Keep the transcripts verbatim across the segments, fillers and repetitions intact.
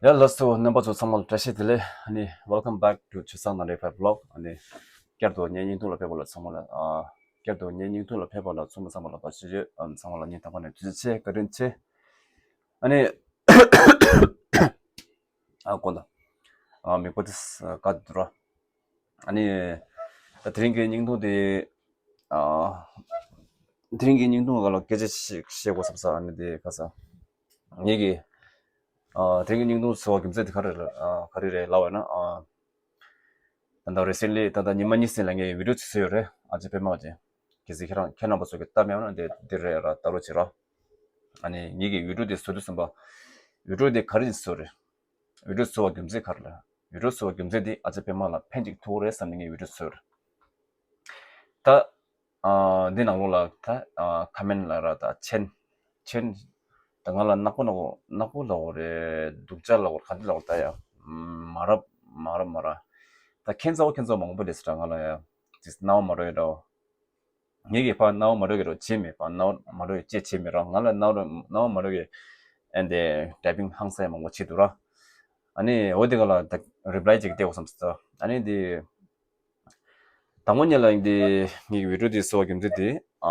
ཡ་ལགས་སོ། རྣམ་པ་ཚོ་ཚང་མ་ལ་བཀྲ་ཤིས་བདེ་ལེགས། ཨ་ནི་welcome back to Chosun ninety-five vlog. ཨ་ནི་བསྐྱར་དུ་ངའི་བརྙན་ཐུང་ལ་ཕེབས་པ་ལ་ཚང་མ་ལ་ཨ་བསྐྱར་དུ་ངའི་བརྙན་ཐུང་ལ་ཕེབས་པ་ལ་ཚང་མ་ཚང་མ་ལ་བཀྲ་ཤིས་བདེ་ལེགས། ཨ་ནི་ཚང་མ་ལ་སྙིང་ཐག་པ་ནས་ཐུགས་རྗེ་ཆེ། བཀའ་དྲིན་ཆེ། ཨ་ནི་ཨ་དགོངས་དག་ཨ་མིག་པ་དེ་ཨ་དཀར་འདུག་ར། ཨ་ནི་ད་དེ་རིང་གི་བརྙན་ཐུང་དེ་ཨ་དེ་རིང་གི་བརྙན་ཐུང་སྒང་ལ་སྐད་ཆ་ཞིག་བཤད་དགོས་བསམ་ས། ཨ་ནི་དེ་ག་ས་ངེད་ཀྱི་ཨ་དེ་རིང་གི་བརྙན་ཐུང་བཟོ་བ་རྒྱུ་མཚན་དེ་ག་རེ་རེད། ཨ་ག་རེ་རེད་ལབ་པ་ན། ཨ་ད་ལྟ་recently ད་ལྟ་ཉི་མ་གཉིས་ཙམ་ལ་ངས་བི་ཌིའོ་ཅིག་བཟོས་ཡོད་རེད། ཨ་ཅེ་པད་མ་ཅེ། གལ་སྲིད་ཁྱེད་རང་ཁྱེད་རྣམ་པ་ཚོ་གིས་བལྟས་མེད་ན་དེ་འདི་རེད་ར། ལྟ་རོགས་བྱེད་ར། ཨ་ནི་ངེད་ཀྱི་བི་ཌིའོ་དེ་བཟོ་དུས་ཙམ་པ་བི་ཌིའོ་དེ་ག་རེ་བཟོས་རེད། བི་ཌིའོ་བཟོ་བ་རྒྱུ་མཚན་ག་རེ་རེད། བི་ཌིའོ་བཟོ་བ་རྒྱུ་མཚན་དེ་ཨ་ཅེ་པད་མ་ལ་ཕན་ཅིག་ཐོགས་རེད་བསམ་ནས་ངས་བི་ཌིའོ་བཟོས་རེད། ད་ཨ་འདི་ནང་ལོགས་ལ་ད་ཨ་ཁོ་མེན་ཊི་ལ་ར་ད་མཆན་མཆན་ད་ང་ལ་ནག་པོ་ནག་པོ་ནག་པོ་ལབ་དགོས་རེད། སྡུག་ཅག་ལབ་དགོས་ག་འདི་ལབ་དགོས། ད་ཡ་མ་རབས་མ་རབས་མ་རབས་ད་ཁྱད་མཚར་བོ་ཁྱད་མཚར་བོ་མང་པོ་སླེབས་སོང་ར། ང་ལ་ཡ་ཅིག་སྣང་བ་མ་འགྲོ་ཡ་འདྲ་བོ། ངེད་ཀྱིས་ཕར་སྣང་བ་མ་འགྲོ་གི་རོ་བྱེད་མེད། ཕར་སྣང་བ་མ་འགྲོ་གི་ཅེས་བྱེད་མེད་ར། ང་ལ་སྣང་བ་སྣང་བ་མ་འགྲོ་གི་ཨེ་འདི་ཊའི་པིང་ཧང་སང་མང་པོ་བྱེད་འདུག་ར། ཨ་ནི་འོ་དེ་ག་ལ་ད་རི་པ་ལའི་ཅིག་སྟེར་དགོས་བསམ་སོང་། ཨ་ནི་འདི་དང་པོ་ཉིད་ལ་འདི་ངེད་ཀྱི་བི་ཌིའོ་འདི་བཟོ་བ་རྒྱུ་མཚན་དེ་ཨ་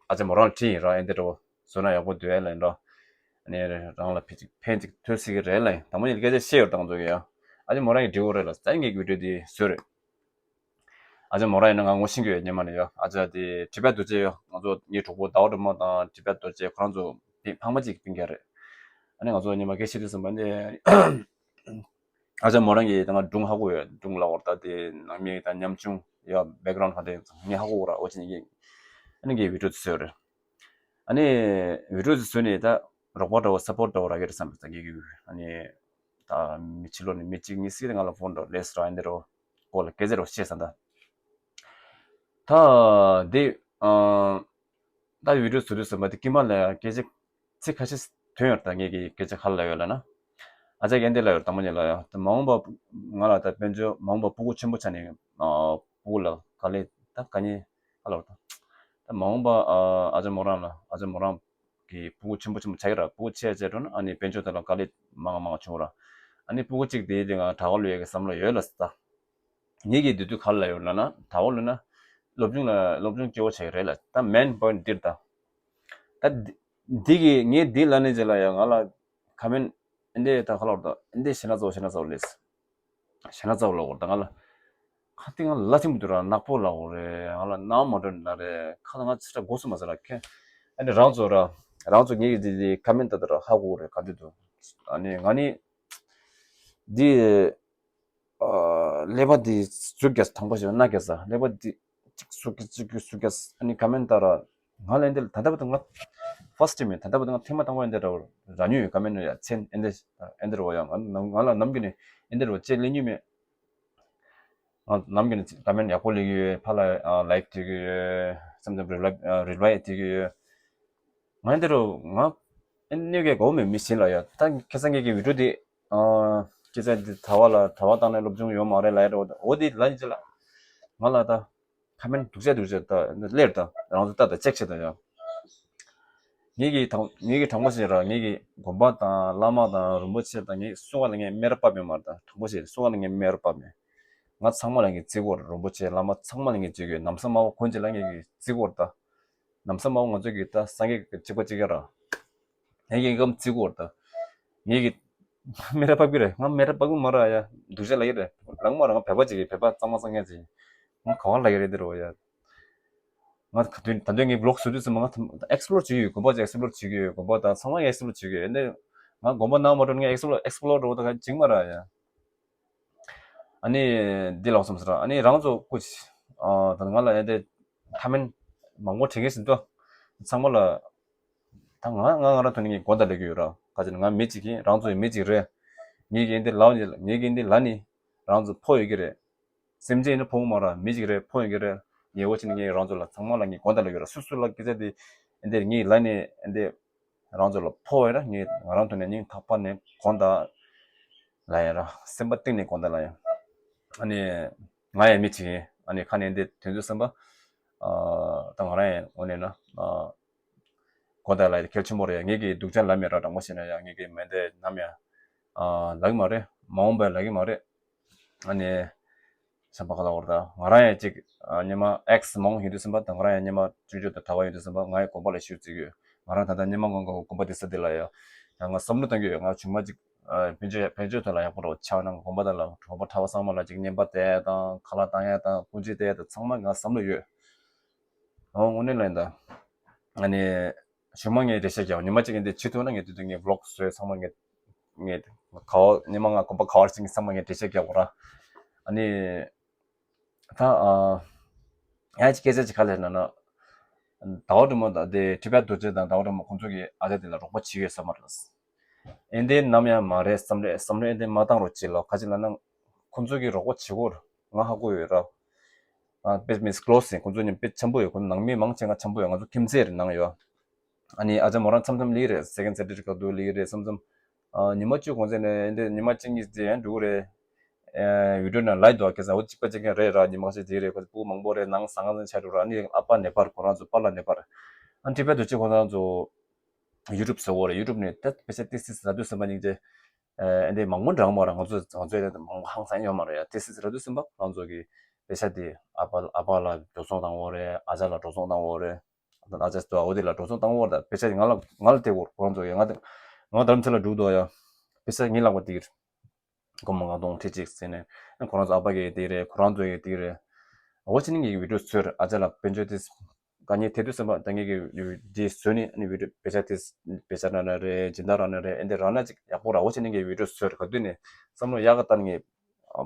ཨ་ཅག་མོ་རང་ལ་དྲིས་ཡིན་ར། ཨེ་འདི་འདྲ་བོ་བཟོ་ན་ཡག་པོ་འདུག་ཨེ་ལབ་ཡིན་ར། ཨ་ནི་རང་ལ་ཕན་ཅིག་ཕན་ཅིག་ཐོགས་སྲིད་ཀྱི་རེད་ལབ་ཡིན། དང་པོ་ཉིད་ལ་སྐད་ཆ་བཤད་ཡོད་ར། དང་ཚོ་གི་ཡ་ཨ་ཅག་མོ་རང་གིས་འགྲིག་གི་རེད་ལབ་སོང་། ངེད་ཀྱི་བི་ཌིའོ་འདི་བཟོས་རེད། ཨ་ཅག་མོ་རང་ཡིན་ན་ང་ངོ་ཤེས་ཀྱི་ཡོད། སྔོན་མ་ནས་ཡོད། ཨ་ཅག་དེ་ཊི་བེཊ་རྡོ་རྗེ་ཡོད། ང་ཚོ་ངའི་གྲོགས་པོ་ཟླ་བ་སྒྲོལ་མ་དང་ཊི་བེཊ་རྡོ་རྗེ་ཁོ་རང་ཚོ་ཕ་མ་གཅིག་གི་སྤུན་ཀྱག་རེད། ཨ་ནི་ང་ཚོ་སྔོན་མ་སྐད་ཆ་དུས་ཙམ་པ་ནས་ཨ་ཅག་མོ་རང་གིས་ད་ང་སྒྲུང་ཧ་གོ་ཡོད། སྒྲུང་ལབ་དགོས་རེད། ད་དེ་ནང་མི་ད་ཉམ་ཆུང་ཡོད། བེག་གྷ་རའུན་ཌི་ག་དེ་ངས་ཧ་གོ་གི་ར། འོ་ཅི་ནས་ངས་ཨ་ནི་ངས་བི་ཌིའོ་དེ་བཟོས་རེད། ཨ་ནི་བི་ཌིའོ་དེ་བཟོས་ནས་ད་རོགས་པ་འདྲ་བོ་སཔོར་ཊི་འདྲ་བོ་རག་གི་རེད་བསམ་རེད། ད་ངེད་ཀྱི་ཨ་ནི་ད་མི་ཕྱི་ལོགས་ནས་མི་གཅིག་གཉིས་ཤིག་ང་ལ་ཕོན་འདྲ་བོ་སླེབས་སོང་ར། ཨེ་འདི་འདྲ་བོ་སྐོར་ལ་སྐད་ཆ་འདྲ་བོ་བཤད་ས་ད། ད་འདི་ཨ་ད་བི་ཌིའོ་བཟོ་དུས་ཙམ་པ་དེ་དཀྱིལ་མ་ལ་ཡང་སྐད་ཆ་ཚིག་ཁ་ཤས་ཐོན་ཡོད་རེད། ད་ངེད་ཀྱི་སྐད་ཆ་ག་རེ་ལབ་ཡོད་ལབ་ན། ཨ་ཅག་གིས་འདི་ལབ་ཡོད་རེད། དང་པོ་ཉིད་ལ་ཡ་ད་མ་འོངས་པ་ང་ལ་ད་དཔལ་འབྱོར་མ་འོངས་པ་ཕྲུ་གུ་ཆེན་པོ་ཆགས་ནས་ཨ་ཕྲུ་གུ་ལ་དཀའ་ལས་ད་དཀའ་ངལ་ཧ་ལབ་ད། ད་མ་འོངས་པ་ཨ་ཨ་ཅག་མོ་རང་ལ་ཨ་ཅག་མོ་རང་གི་ཕྲུ་གུ་ཆེན་པོ་ཆེན་པོ་ཆགས་ཀྱི་ར། ཕྲུ་གུ་ཆེ་ཆེ་འགྲོ་ན་ཨ་ནི་དཔལ་འབྱོར་དེ་ལ་དཀའ་ལས་མང་མང་བྱུང་ར། ཨ་ནི་ཕྲུ་གུ་གཅིག་དེའི་སྟེང་ང་གྲྭ་པ་ལོས་ཡ་གི་བསམ་བློ་ཡོད་ལ་ད། ངེད་ཀྱིས་དེ་དུས་ག་རེ་ལབ་ཡོད་ལབ་ན། གྲྭ་པ་ལོས་ན་སློབ་སྦྱོང་ལ་སློབ་སྦྱོང་སྐྱོ་བོ་ཆགས་ཀྱི་རེད་ལ། ད་མེན་པོ་ཡིན་ཊི་འདིར་ད། ད་འདི་འདི་གི་ངས་འདི་ལབ་ནས་རྗེས་ལ་ཡ་ང་ལ་ཁོ་མེན་ཊི་ཨེ་འདི་ད་ག་རེ་ལབ་དགོས་རེད། ད་ཨེ་འདི་ཞེ་ན་ཚ་བོ་ཞེ་ན་ཚ་བོ་སླེབས། ཞེ་ན་ཚ་བོ་ལབ་དགོས་རེད། ད་ང་ལ་ཁ་གཏད་ང་ལ་ལ་ཐིམ་འདུག་ར། ནག་པོ་ལབ་དགོས་རེད། ང་ལ་སྣང་བ་མ་འགྲོ་ན་རེད། ཁ་ལ་ང་ཚིག་ཁ་དགོས་སུ་མ་ཟེར་ར། ཁྱེད་ཨེ་འདི་རང་ཚོ་ར་རང་ཚོ་ངེད་ཀྱི་འདི་འདི་ཁོ་མེན་ཊི་ལྟ་ད་ར་ཧ་གོ་གི་རེད། ག་འདི་འདུག་ཨ་ནི་ང་ནི་འདི་ཨ་ཀླད་པ་འདི་ཟུག་རྒྱག་དང་པོ་ཞིག་ན་རྒྱག་ས། ཀླད་པ་འདི་གཅིག་ཟུག་གི་གཅིག་གི་ཟུག་གི། ཨ་ནི་ཁོ་མེན་ཊི་ལྟ་ར། ང་ལ་འདི་ལ་ད་ལྟ་བར་དུ་ང་ཕར་སི་ཊི་མེད། ད་ལྟ་བར་དུ་ང་ཐེངས་མ་དང་པོ་འདི་འདྲ་བོ་རག་མྱོང་ཡོད། ཁོ་མེན་ཊི་ཡ་མཆན་ཨེ་འདི་ཨེ་འདི་ར་བ་ཡ་ང་ང་ལ་ནམ་རྒྱུན་ནས་ཨེ་འདི་ར་བ་ཅེས་ལེན་མྱོང་མེད། ང་ནམ་རྒྱུན་ནས་ཁོ་མེན་ཊི་ཡག་པོ་ལེན་གྱི་ཡོད། ཕར་ལ་ཨ་ལའིཀ་སྤྲད་ཀྱི་ཡོད། སམ་ཊའིམ་རི་པ་ལའི་རི་པ་ལའི་སྤྲད་ཀྱི་ཡོད། ང་འདི་རུ་ང་ཨེ་གནོད་སྐྱེལ་དགོས་མེད། མི་གཞན་ལ་ཡ་ད་ཁ་སང་ངེད་ཀྱི་བི་ཌིའོ་འདི་ཨ་སྐད་ཆ་འདི་དྲ་བ་ལ་དྲ་བ་བཏང་ནས་སློབ་སྦྱོང་ཡོད་མ་རེད་ལབ་ཡ་འོ་འདི་ལབ་ཡིན་ཅི་ལ། ང་ལ་ད་ཁོ་མེན་ཊི་སྡུག་ཅག་སྡུག་ཅག་ད་སླེབས་ད་རང་ཚོ་ལྟ་ད་ཅེག་བྱེད་ད་ཡ། ངེད་ཀྱི་དང་ངེད་ཀྱི་དྲང་པོ་བཤད་ར། ངེད་ཀྱི་དགོན་པ་དང་བླ་མ་དང་རིན་པོ་ཆེ་དང་ངེད་སུ་ག་ལ་ངས་སྨད་ར་བབས་ཡོད་མ་རེད། ད་དྲང་པོ་བཤད་སུ་ག་ལ་ངས་སྨད་ར་བབས་མེད། ང་ཚང་མ་ལ་ངས་བརྩི་གི་ཡོད་རེད། རིན་པོ་ཆེ་བླ་མ་ཚང་མ་ལ་ངས་བརྩི་གི་ཡོད། ན་བཟའ་དམར་པོ་གོན་ཅིག་ལ་ངས་ཀྱི་བརྩི་གི་ཡོད་རེད་ད། ན་བཟའ་དམར་པོ་ང་ཚོ་གི་ད་སངས་རྒྱས་ཀྱི་གཅིག་པ་གཅིག་རྐྱང་ར། ངས་ཀྱི་ངའི་སྐུ་བརྩི་གི་ཡོད་རེད་ད། ངས་ཀྱི་སྨད་ར་བབས་ཀྱི་རེད། ང་སྨད་ར་བབས་ཀྱི་མ་རེད་ཡ། སྡུག་ཅག་ལབ་ཀྱི་རེད། ལབ་མ་རེད། ང་བོད་པ་ཅིག་གི་བོད་པ་གཙང་མ་གཙང་རྐྱང་ཅིག་ང་ག་བ་ལབ་ཀྱི་རེད་འདི་རུ་ཡ། ང་ད་དུང་ད་དུང་ངའི་བི་ལོག་བཟོ་དུས་ཙམ་པ་ང་ཨེག་སི་པི་ལོར་བྱེད་ཀྱི་ཡོད། དགོན་པ་ཅིག་ཨེག་སི་པི་ལོར་བྱེད་ཀྱི་ཡོད། དགོན་པ་དང་ཚང་མ་ངས་ཨེག་སི་པི་ལོར་བྱེད་ཀྱི་ཡོད། འདི་ང་དགོན་པ་ནང་མ་འགྲོ་ན་ངས་ཨེག་སི་པི་ལོར་ཨེག་སི་པི་ལོར་འགྲོ་ད་ག་ཅིག་མ་རེད་ཡ། ཨ་ནི་འདི་ལབ་སོང་ཟེར། ཨ་ནི་རང་ཚོ་སྐུ་ཨ་ད་ང་ལ་ཨེ་འདི་ཁོ་མེན་ཊི་མང་པོ་བྲིས་མཁན་ཞིག་འདུག་ཚང་མ་ལ་ད་ང་ང་ང་རང་ཐོག་ནས་ངས་དགོངས་དག་ལབ་ཀྱི་ཡོད་ར། ག་ཅི་ན་ང་མི་གཅིག་ཡིན། རང་ཚོ་ཡི་མི་གཅིག་རེད། ངེད་ཀྱིས་འདི་ལབ་ནི་ངེད་ཀྱིས་འདི་ལབ་ནི་རང་ཚོ་ཕོག་ཡོད་ཀྱི་རེད། སེམས་ཅན་ཡིན་ན་ཕོག་གི་མ་རེད། མི་གཅིག་རེད། ཕོག་ཡོད་ཀྱི་རེད། ངས་འོ་ཅི་ནས་ངས་རང་ཚོ་ལ་ཚང་མ་ལ་ངས་དགོངས་དག་ལབ་ཀྱི་ཡོད་ར། སུ་སུ་ལ་སྐད་ཆ་དེ་འདི་ངས་ལབ་ནི་འདི་རང་ཚོ་ལ་ཕོག་ཡོད་ར། ངས་ང་རང་ཐོག་ནས་སྙིང་ཐག་པ་ནས་དགོངས་དག་ལབ་ཡ་ར། སེམས་པ་གཏིང་ནས་དགོངས་དག་ལབ་ཡ། ཨ་ནི་ང་ཡང་མི་གཅིག་ཡིན། ཨ་ནི་ཁ་ནས་འདི་དོན་དུ་བསམ་པ་ཨ་ད་ང་རང་ཡང་དངོས་གནས་ན་ཨ་དགོངས་དག་ལབ་ཡ་གལ་ཆེན་པོ་རེད། ངེད་ཀྱིས་སྡུག་ཅག་ལབ་མེད་ར། དྲང་པོ་བཤད་ན་ཡང་ངེད་ཀྱིས་མེད་འདི་ནམ་ཡང་ ཨ་ལབ་ཀྱི་མ་རེད། མ་འོངས་པ་ལབ་ཀྱི་མ་རེད། ཨ་ནི་བྱམས་པ་ག་ལ་བར་ད་ང་རང་ཡང་ཅིག་ཨ་སྔོན་མ་ཨེག་སི་མང་ཡིན་དུས་ཙམ་པ་དང་ང་རང་ཡང་སྔོན་མ་ཅུང་ཅུང་དང་གྲྭ་པ་ཡིན་དུས་ཙམ་པ་ང་ཡི་དགོན་པ་ལ་ཤུལ་བརྩི་གི་ཡོད། ང་རང་ད་ལྟ་སྔོན་མ་ང་དགོན་པ་དེ་ས་དེ་ལ་ཡང་ཡང་ང་བསམ་བློ་བཏང་གི་ཡོད། ང་ཆུང་མ་ཅིག་ཨ་དཔལ་འབྱོར་དཔལ་འབྱོར་ཐོག་ལ་ཡག་པོ་རོགས་ཆགས་ན་དགོན་པ་དེ་ལ་གྲོགས་པོ་གྲྭ་པ་ཚང་མ་ལ་ཅིག་བསྙེན་པ་དེ་དང་ཁ་ལག་བཏང་ཡ་དང་སྐུ་མཆེད་བསྟན་ཡ་དང་ཚང་མ་ང་བསམ་བློ་ཡོད། ཨོ་དངོས་གནས་ལ་ཡིན་ད། ཨ་ནི་ཆུང་མ་ངས་འགྲེལ་བཤད་རྒྱག་ཉི་མ་གཅིག་ཡིན་དེ་བྱེད་ཐུབ་ན་ངས་དེ་དུས་ངས་བི་ལོག་བཟོས་ཚང་མ་ངས་ངས་ག་བ་ཉི་མ་ང་དགོན་པ་ག་བར་ཕྱིན་གྱི་ཚང་མ་ངས་འགྲེལ་བཤད་རྒྱག་དགོས་ར། ཨ་ནི། ད་ཨ་ཡང་ཅིག་སྐད་ཆ་ཅིག་ག་ལས་ན་ན། ཟླ་བ་སྒྲོལ་མ་དང་དེ་ཁྲི་པའི་རྡོ་རྗེ་དང་ཟླ་བ་སྒྲོལ་མ་ཁོང་ཚོ་གི་ཨ་ཅག་དེ་ལ་རོགས་པ་བྱེད་ཡོད་ས་མ་རེད། ཨེ་འདི་ནམ་ཡང་མ་རེད་བསམ་རེད་བསམ་རེད། ཨེ་འདི་མ་བཏང་རོགས་བྱེད་ལ་ག་ཅི་ལ་ན། ཁོང་ཚོ་གི་རོགས་པ་བྱེད་དགོས་ང་ཧ་གོ་ཡོད་ར། ཨ་དཔེ་མི་ཀློ་སི་ཁོང་ཚོ་ཉམས་དཔེ་འཆམ་པོ་ཡོད། ཁོང་ནང་མི་མང་ཆེ་ང་འཆམ་པོ་ཡོད། ང་ཚོ་ཁྱིམ་མཚེས་རེད་ནང་ཡོད། ཨ་ནི་ཨ་ཅག་མོ་རང་མཚམས་མཚམས་ལི་རེད། སེ་ཀེན་ཌ་སེ་ཊར་ཌེ་ག་དུས་ལི་རེད་མཚམས་མཚམས། ཨ་ཉི་མ་བཅུ་གོང་ཚད་ནས་འདི་ཉི་མ་གཅིག་གཉིས་ཙམ་ཡང་འགྲོ་གི་རེད། ཨ་བི་ཌིའོ་ནང་ལའིབ་འདུག་ག་ས་འོ་གཅིག་པ་གཅིག་རྐྱང་རེད་ར། ཉི་མ་ཁ་ཤས་དེ་རེད། ཁོ་ཚོ་སྤུ་གུ་མང་པོ་རེད། ནང་ཟ་ཁང་ཚང་ཆ་འགྲོ་ར། ཨ་ནི་ཨ་ཕ་ནེ་པར་ཁོ་རང་ཚོ་པཱ་ལགས་ནེ་པར། ཨ་ཁྲི་པའི་རྡོ་རྗེ་ཁོ་རང་ཚོ་ཡུ་ཊུབ་བཟོ་གི་རེད། ཡུ་ཊུབ་ནས་ད་དཔེ་ཆ་ཏི་སི་ཟ་དུས་ཙམ་པ་སྙིང་རྗེ། ཨ་འདི་མང་པོ་འདྲ་མ་ར། ང་ཚོ་ང་ཚོའི་དེ་མང་པོ་ཧང་སང་ཡོད་མ་རེད་ཡ། ཏི་སི་ཟ་དུས་ཙམ་པ་ཁོ་རང་ཚོ་གི་དཔེ་ཆ་དེ་ཨ་ཕ་ཨ་ཕ་ལ་འགྲོ་སོང་བཏང་གི་རེད། ཨ་ཅག་ལ་འགྲོ་སོང་བཏང་གི་རེད། ཨ་ཅག་ཏུ་འོ་དེ་ལ་འགྲོ་སོང་བཏང་བར་ད་དཔེ་ཆ་ང་ལ་ང་ལ་སྟེར་དགོས། ཁོ་རང་ཚོ་ཡ་ང་ང་རྡ་རམ་ས་ལ་འགྲོ་འདུག་ཡ། དཔེ་ཆ་ངའི་ལག་པ་དེ་གིར་སྒོར་མོ་ལྔ་སྟོང་ཁྲི་གཅིག་ཟེར་ནས་ཁོ་རང་ཚོ་ཨ་ཕ་གི་དེ་རེད། ཁོ་རང་ཚོ་ཡི་དེ་རེད། འོ་ཅི་ནི་ངའི་བི་ཌིའོ་བཟོས་རེད། ཨ་ཅག་ལ་དཔལ་འབྱོར་དེ་དཀའ་ངལ་ཐེབས་དུས་ཙམ་པ་ད་ངེད་ཀྱི་འདི་བཟོས་ནས་ཨ་ནི་བི་ཌིའོ་དཔེ་ཆ་དེ་དཔེ་ཆ་ར་ན་རེད། སྦྱིན་བདག་ར་ན་རེད། ཨེ་འདི་ར་ན་ཅིག་ཡག་པོ་ར། འོ་ཅི་ནི་ངའི་བི་ཌིའོ་བཟོས་རེད། ག་དུས་ནས་བསམ་བློ་ཡག་ག་བཏང་ངས་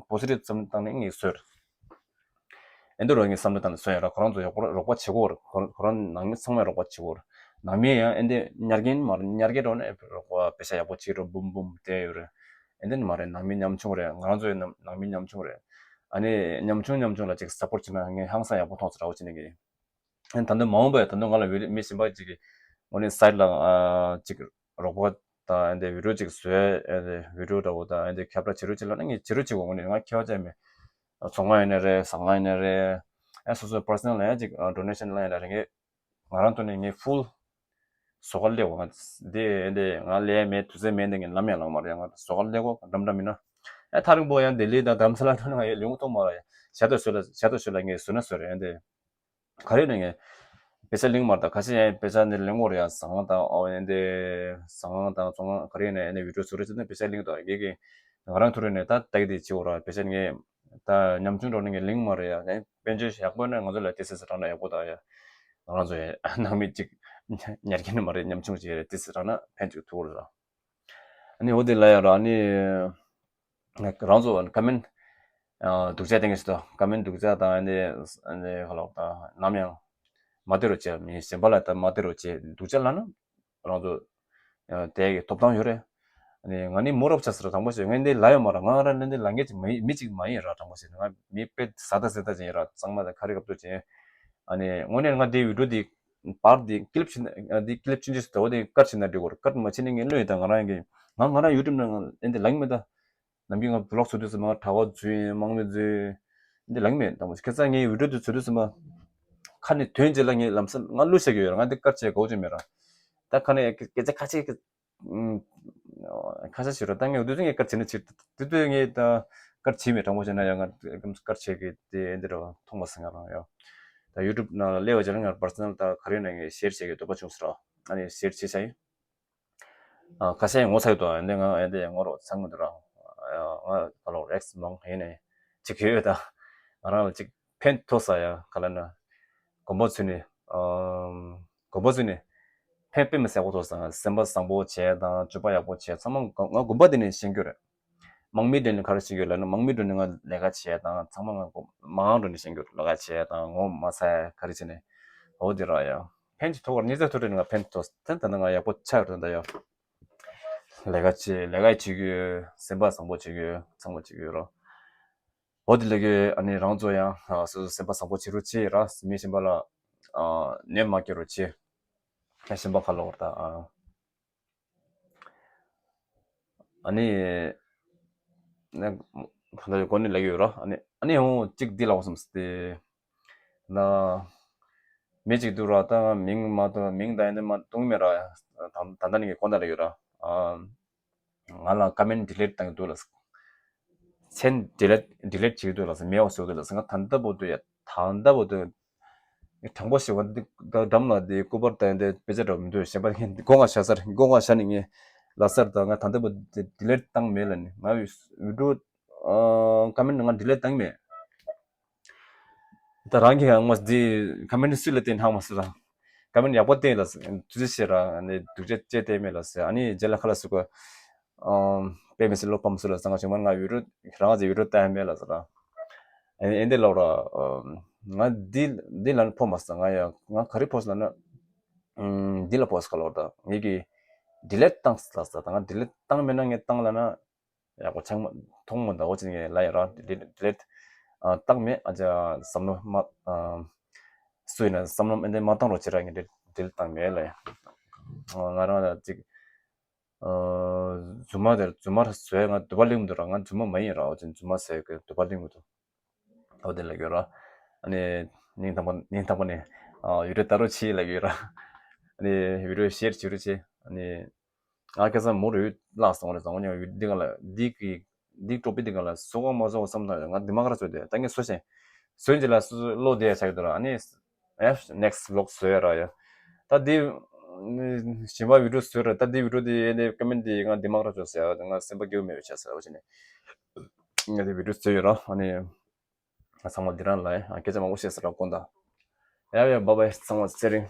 པོ་སི་ཊིབ་བསམ་བཏང་ནས་ངས་བཟོས་རེད། ཨེ་འདི་རོགས་ངས་བསམ་བློ་བཏང་ནས་བཟོས་ཡོད་ར། ཁོ་རང་ཚོ་ཡག་པོ་རོགས་པ་བྱེད་དགོས་རེད། ཁོ་ཁོ་རང་ནང་མི་ཚང་མས་རོགས་པ་བྱེད་དགོས་རེད། ནང་མི་ཡང་ཨེ་འདི་ཉར་མཁན་མ་རེད། ཉར་མཁན་རོགས་ནས་རོགས་པ་དཔེ་ཆ་ཡག་པོ་བྱེད་རོགས་འབུམ་འབུམ་བསྡད་ཡོད་རེད། ཨེ་འདི་ནི་མ་རེད། ནང་མི་ཉམ་ཆུང་རེད། ང་རང་ཚོའི་ནང་ནང་མི་ཉམ་ཆུང་རེད། ཨ་ནི་ཉམ་ཆུང་ཉམ་ཆུང་ལ་ཅིག་སབ་པོར་བྱེད་ན་ངས་ཧང་སང་ཡག་པོ་མཐོང་ཚར་ར། འོ་ཅི་ནི་གི་ཨེ་ད་ལྟ་མ་འོངས་པ་ཡ་ད་ལྟ་ང་ལ་བི་མི་གཞན་པ་ཅིག་གི་ངོ་ནས་སའིཊ་ལ་ཨ་ཅིག་རོགས་པ་དང་ཨེ་འདི་བི་ཌིའོ་ཅིག་བཟོས། ཨེ་འདི་བི་ཌིའོ་འདྲ་བོ་དང་ཨེ་འདི་ཁྱབ་བསྒྲགས་བྱེད་རོགས་བྱེད་ལབ་ན་ངས་བྱེད་རོགས་བྱེད་དགོས། ངོ་ནས་ང་ཁྱད་པར་ཅན་མེད། བཙོན་ཁང་ཡིན་ནའི་རེད། ཟ་ཁང་ཡིན་ནའི་རེད། ཨེ་སོ་སོའི་པར་སོ་ནལ་ལ་ཡང་ཅིག་ཌོ་ནེ་ཤན་ལ་ཡིན་ནའི་རེད། ངས་ང་རང་ཐོག་ནས་ངས་ཕུལ་བཟོ་ག་སླེབས་པ། ང་འདི་ཨེ་འདི་ང་ལས་མེད་དུས་ཚོད་མེད་འདི་ངས་ལམ་ཡང་ལངས་མ་རེད། ང་བཟོ་ག་སླེབས་གོ་འགྲམ་འགྲམ་ཡིན་ན། ཨེ་ཐག་རིང་པོ་ཡང་ལྡི་ལི་དང་རྡ་རམ་ས་ལ་ཐོན་ན་ང་ཡང་ལེའུ་མཐོང་མ་རེད། ཞག་ཐོག་ཞོལ་ལ་ཞག་ཐོག་ཞོལ་ལ་ངས་བཟོས་ན་བཟོས་རེད། ཨེ་འདི། ག་རེ་ནས་ངས་དཔེ་ཆ་ལེན་མ་རེད། ད་ཁ་ཤས་ཡང་དཔེ་ཆ་ནས་ལེན་དགོས་རེད་ཡ། ཟ་ཁང་དང་ཨོ་ཡན་དེ་ཟ་ཁང་དང་བཙོན་ཁང་ག་རེ་ནས་ཡང་ནས་བི་ཌིའོ་བཟོ་རེད་ཟེར་ནས་དཔེ་ཆ་ལེན་དང་། ངས་ཀྱི་ང་རང་ཐུག་རེ་ནས་ད་ལྟ་གི་དེ་བྱེད་དགོས་ར། དཔེ་ཆ་ངས་ད་ཉམ་ཆུང་འགྲོ་ནས་ངས་ལེན་མ་རེད་ཡ། ཡང་དཔལ་འབྱོར་ཡག་པོ་ན་ང་ཚོ་ལ་ཏི་སི་ཟེར་དྲག་ན་ཡག་པོ་ད་ཡ། ང་རང་ཚོ་ཡ་ནང་མི་གཅིག་ཉར་གྱི་ནི་མ་རེད། ཉམ་ཆུང་ཅིག་རེད། ཏི་སི་དྲག་ན་ཕན་ཅིག་ཐུག་རེད་ར། ཨ་ནི་འོ་དེ་ལ་ཡ་ར་ཨ་ནི། རང་ཚོ་ཀ་མེན་སྡུག་ཅག་བསྟན་གྱི་ཞིག་ཏུ་ཀ་མེན་སྡུག་ཅག་དང་ཨ་ནི་ཨ་ནི་ག་ལོག་དང་ནམ་ཡང་མ་བསྡད་རོགས་བྱེད། མི་གཞན་པ་ལ་ད་མ་བསྡད་རོགས་བྱེད། སྡུག་ཅག་ལབ་ན་རང་ཚོ་དེ་གི་ཐོབ་ཐང་ཡོད་རེད། ཨ་ནི་ང་ནི་མོ་རབས་ཆགས་ཟེར་དྲང་པོ་བཤད། ངས་འདི་ལབ་ཡོད་མ་རེད། ང་རང་ནི་འདི་ལབ་མཁན་ཅིག་མ་ཡིན། མི་ཅིག་མ་ཡིན་ར། དྲང་པོ་བཤད་ན་ང་མི་དཔེ་ཟ་ད་ཟ་ད་ཅིག་ཡིན་ར། གཙང་མ་དང་ཁ་རི་ཁ་ཐུག་ཅིག་ཡིན། ཨ་ནི་དངོས་གནས་ང་འདི་བི་ཌིའོ་འདི་པར་འདི་ཀི་ལིབ་བྱེད་ན་འདི་ཀི་ལིབ་ཆུང་ཆུང་ཞིག་ད་འོ་འདི་ཀཊ་བྱེད་ན་འགྲིག་གོ། ཀཊ་མ་བྱེད་ན་ངས་བླུགས་ཡོད། ད་ང་རང་ཡང་གི་ང་ང་རང་ཡུ་ཊུབ་ནང་ང་འདི་ལབ་མེད་ད། ནམ་རྒྱུན་ང་བི་ལོག་བཟོ་དུས་ཙམ་པ་ང་གྲྭ་པ་བཟོས་ཡིན། དམག་མི་བཟོས་ཡིན། འདི་ལབ་མེད། དང་པོ་ཁ་སང་ངས་བི་ཌིའོ་འདི་བཟོ་དུས་ཙམ་པ་ཁ་ནས་ཐོན་རྗེས་ལ་ངས་ལམ་སང་ང་བླུགས་བཞག་གི་ཡོད་ར། ང་འདི་ཀཊ་བྱེད་དགོས་ཀྱི་མེད་ར། ད་ཁ་ནས་སྐད་ཆ་ཁ་ཤས་ཀྱི་ཁ་ཤས་ཤིག་ར། ད་ངས་འུ་ཚོ་ངས་ཀཊ་བྱེད་ན་བྱེད། དེ་དུས་ངས་ད་ཀཊ་བྱེད་མེད། དྲང་པོ་བྱས་ན་ཡང་ང་ཀཊ་བྱེད་གི་དེ་འདི་ར་མཐོང་མ་སོང་ང་རང་ཡང་། ད་ཡུ་ཊུབ་ནང་ལ་སླེབས་པ་བྱས་ན་ང་པར་སོ་ནལ་ད་ག་རེ་ཡིན་ན་ངས་ཤེར་བྱེད་གི་འདོད་པ་བྱུང་སོང་ར། ཨ་ནི་ཤེར་བྱེད་བྱ་ཡིན། ཨ་ཁ་ཤས་ངོ་ཚ་ཡོད་དོ། ཨ་འདི་ང་ཨ་འདི་ངོ་རོགས་ཚང་གི་འདུག་ར། ང་ད་ལོ་རེག་སི་མང་ཡིན་ནས་ཅིག་ཡོད་ད། ང་རང་ལ་ཅིག་ཕན་ཐོགས་ས་ཡ་ག་ལ་ན། དགོན་པ་ཚུན་ནས་ཨམ་དགོན་པ་ཚུན་ནས་ཕན་དཔེ་མི་སྲིད་པོ་ཐོགས་ས། ང་སེམས་པ་བཟང་པོ་བྱས་དང་སྤྱོད་པ་ཡག་པོ་བྱས་ཚང་མ་ང་དགོན་པ་འདི་ནས་ཤེས་རྒྱུ་རེད། དམག་མི་འདྲ་ནས་ག་རེ་བྱེད་ཀྱི་ཡོད་ལབ་ན། དམག་མི་འགྲོ་ནས་ང་ལས་ཀ་བྱས་དང་ཚང་མ་ང་དགོན་མང་འགྲོ་ནས་ཤེས་ཀྱི་ཡོད། ལས་ཀ་བྱས་དང་ངོ་མ་ཚ་ག་རེ་བྱས་ནས་འོ་དེ་ར་ཡ། ཕན་ཅིག་ཐོགས་པར་ཉི་ཚེ་ཐུག་རེ་ནས་ང་ཕན་ཐོགས་ད་ད་ང་ཡག་པོ་ཆགས་ཡོད་ད་ཡ། ལས་ཀ་བྱེད་ལས་ཀ་བྱེད་ཀྱི་ཡོད། སེམས་པ་བཟང་པོ་བྱེད་ཀྱི་ཡོད། ཚང་མ་བྱེད་ཀྱི་ཡོད་ར། འོ་དེ་ལས་ཀྱི་ཨ་ནི་རང་ཚོ་ཡང་སོ་སོ་སེམས་པ་བཟང་པོ་བྱེད་རོགས་བྱེད་ར། མི་གཞན་པ་ལ་ཨ་གནོད་མ་སྐྱེལ་རོགས་བྱེད། ཨ་གཞན་པ་ཁ་ལོ་བར་ད་ཨ། ཨ་ནི། ནི། ག་འདྲ་གོ་ནི་ལ་ཡོད་ར། ཨ་ནི་ཨ་ནི་ཧོ་གཅིག་འདི་ལ་འོ་སམ་སྟེ། ན། མི་གཅིག་འདུག་ར། ད་མིང་མ་གཏོགས་མིང་ད་ཡིན་དེ་མ་གཏོང་མེད་ར། ད་ད་ནི་གོ་ན་ལ་ཡོད་ར། ཨ། ང་ལ་ཀ་མེན་ཌི་ལིཊ་བཏང་གི་འདུག་ལབ་སོང་། མཚན་ཌི་ལིཊ་ཌི་ལིཊ་བྱེད་ཀྱི་འདུག་ལབ་སོང་། མེད་པ་བཟོ་གི་འདུག་ལབ་སོང་། ང་ད་ལྟ་བར་དུ་ཡ་ད་ལྟ་བར་དུ་དྲང་པོ་ཞིག་བ་འདི་ད་འགྲམ་ལ་འདི་སྐུ་པར་དང་འདི་དཔེ་ཆ་འདྲ་མི་འདུག་གཞན་པ་སྒོ་ང་བཞག་སར་སྒོ་ང་བཞག་ནས་ངས་ལབ་སར་ད་ང་ད་ལྟ་བར་དུ་ཌི་ལིཊ་བཏང་མེད་ལབ་ནས། ང་བི་ཌི་ཡོ་ཀ་མེན་ཌི་ང་ཌི་ལིཊ་བཏང་མེད། ད་རང་གིས་ཡང་མ་འདི་ཀ་མེན་ཌི་སུ་ལ་བལྟས་ཧང་མ་སུ་ར། ཀ་མེན་ཌི་ཡག་པོ་བལྟས་ལ་ཐུགས་རྗེ་ཆེ་ར། ཨ་ནི་སྡུག་ཅག་ཅེས་བལྟས་མེད་ལ་ཟེར། ཨ་ནི་རྗེས་ལ་ཁ་ལ་སུ་གོ་ཨམ་དཔེ་མི་སྲིད་བློ་ཕམ་སུ་ལ་ཟེར། ང་ཆུང་མ་ང་བི་ཌི་ཡོ་རང་ཚོའི་བི་ཌི་ཡོ་བལྟས་མེད་ལ་ཟེར་ར། ཨ་ནི་ཨེ་འདི་ལོག་ར། ང་འདི་འདི་ལ་ཕོ་མ་ཟེར། ང་ཡ་ང་ག་རེ་ཕོ་ཟེར་ན། ཨམ་འདི་ལ་ཕོ་ཟེར་ག་ལོག་ད་ངེད་ཀྱི་ཌི་ལིཊ་བཏང་ཟེར་ལ་ཟེར། ད་ང་ཌི་ལིཊ་བཏང་མེད་ན་ངས་བཏང་ལ་ན། ཡག་པོ་ཆགས་མ་མཐོང་མ་འདའོ་ཅིག་ངས་ལ་ཡ་ར་ཌི་ལིཊ་ཌི་ལིཊ་ཨ་བཏང་མེད། ཨ་ཅག་བསམ་བློ་མ་ཨ་སུ་ཡིན་ན་བསམ་བློ་ཨེ་འདྲ་མ་བཏང་རོགས་བྱེད་ར། ངས་ཌི་ལིཊ་ཌི་ལིཊ་བཏང་མེད་ལ་ཡ། ང་རང་ལ་ཅིག་ཨ་རྫུན་མ་དེར་རྫུན་མ་བཟོས་ང་སྡུག་པ་གླེང་མི་འདུག་ར། ང་རྫུན་མ་མ་ཡིན་ར། འོ་ཅིག་རྫུན་མ་ཟེར་གི་སྡུག་པ་གླེང་མི་འདུག་འོ་དེ་ལ་ཡོད་ར། ཨ་ནི་སྙིང་ཐག་པ་སྙིང་ཐག་པ་ནས་ཨ་ཡུ་རེ་ད་རུང་ཆི་ལ་ཡོད་ར། ཨ་ནི་ཡུ་རེ་ཤེར་བྱེད་རོགས་བྱེད། ཨ་ནི། ང་ཁ་སང་མོ་རུ་བརླག་སོང་རེད། བཟང་ངོ་ཉོ་ཡུལ་འདི་ག་ལ་འདི་གི་འདི་ཀྲོ་པི་འདི་ག་ལ་བཟོ་གང་མ་བཟོ་བསམ་ན་ཡང་ང་འདི་མ་ག་ར་བཟོས་ཏེ་ད་ངས་བཟོ་ཞིང་བཟོས་འདི་ལ་བློ་བདེ་ཡ་ཆགས་འདུག་ར། ཨ་ནི་ཨེ་ནེག་སི་ཝི་ལོག་བཟོས་ཡ་ར་ཡ། ད་འདི་གཞན་པ་བི་ཌི་ཡོ་བཟོས་ར། ད་འདི་བི་ཌི་ཡོ་འདི་ཨེ་འདི་ཀ་མེན་འདི་ང་འདི་མ་ག་ར་བཟོས་ཟེར་ཡ། ང་སེམས་པ་སྐྱོ་མེད་བྱས་ཟེར་བ་བྱས་ནས་ང་འདི་བི་ཌི་ཡོ་བཟོས་ཡོད་ར། ཨ་ནི། ཚང་མ་འདི་རང་ལ་ཡང་སྐད་ཆ་མང་པོ་བཤད་ས་ར་དགོངས་དག་ཡ་ཡ་བྷའི་བྷའི། ཚང་མ་ཚེ་རིང་།